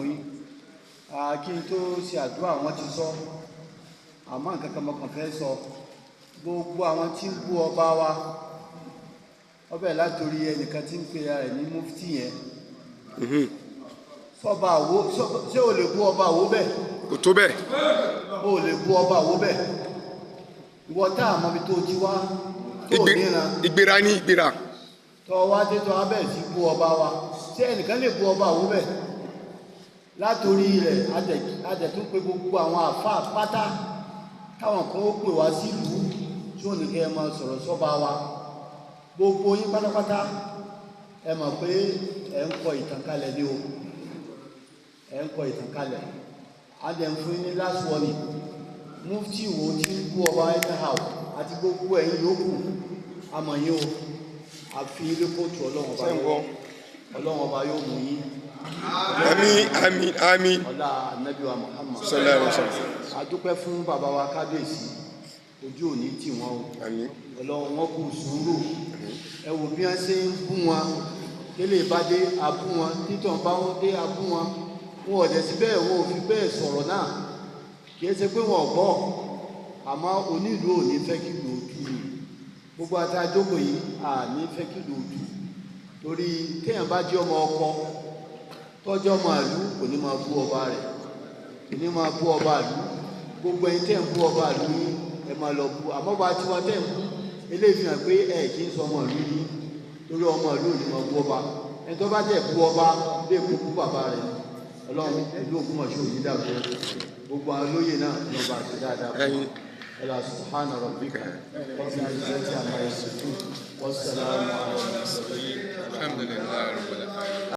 Yín kí n tó ṣe àdúrà, wọn ti sọ, àmọ́ nǹkan kan mo kàn fẹ́ sọ. Gbogbo àwọn tí ń bú ọba wa, ọbẹ̀ látòrí ẹnìkan tí ń pe ara rẹ̀ ní mufti yẹn, sọba àwo, ṣé o lè bú ọba àwo bẹ́ẹ̀? Kò tó bẹ́ẹ̀. O lè bú ọba àwo bẹ́ẹ̀. Ìwọ tá a mọbi tó ti wá tó níran. Ìgbéra ní ìgbéra. Tó wá dé, tó abẹ́ sí bú ọba wa, ṣé ẹnìkan lè bú ọba àwo bẹ́ẹ̀? Látòrí rẹ̀, adẹ̀tún pé gbogbo àwọn àfáà pátá táwọn kan ó pè wá sílùú tí ò ní kẹ́ ẹ máa sọ̀rọ̀ sọ́ba wa. Gbogbo yín pátápátá, ẹ mọ̀ pé ẹ̀ ń kọ ìtàn kalẹ̀ ní o, ẹ̀ ń kọ ìtàn kalẹ̀. A dẹ̀ ń fún yín ní last warning. Mufti wo tí ń bú ọba anyhow àti gbogbo ẹ̀yin yòókù, àmọ̀ yín o, àfi ilé kóòtù. Ọlọ́run ọba yóò, Ọlọ́run ọba yóò mú yín. Àmín, àmín, àmín. Ọlá Ànábì wa Muhammad. Sallallahu alaihi wasallam. A dúpẹ́ fún bàbá wa kábíyèsí, ojú òní tì wọ́n o. Àmín. Ọlọ́run, wọn kù sùúrù. Ẹ wò bí wọ́n ṣe ń bú wọn, délé bá dé abú wọn, títàn bá wọn dé abú wọn, wọn ò dẹ̀ sí bẹ́ẹ̀, wọn ò fi bẹ́ẹ̀ sọ̀rọ̀ náà. Kì í ṣe pé wọn ò gbọ́, àmọ́ onílùú ò ní fẹ́ kí ìlú ó tú ni. Gbogbo àti àjókòó yìí, à ní fẹ́ kí ìlú ó tú, torí téèyàn bá jẹ́ ọmọ ọkọ, tọ́jọ́ ọmọ ìlú, kò ní máa bú ọba rẹ̀, kò ní máa bú ọba ìlú. Gbogbo ẹ̀yin tẹ́ ń bú ọba ìlú yín, ẹ máa lọ bú. Àmọ́ bá tiwa tẹ́ ń bú eléyìí fi hàn pé ẹ kì í sọ ọmọ ìlú yín, torí ọmọ ìlú ò ní máa bú ọba. Ẹni tó bá tẹ̀ bú ọba lè kó bú bàbá rẹ̀. Ọlọ́run, ìlú Ògbómọ̀ṣọ́ ò ní dàrú. Gbogbo àwọn olóyè náà, lọ́ba àti dáadáa fún Àmín. Ọlá سبحان ربك رب العزة عما يصفون والسلام على المرسلين. الحمد لله رب العالمين.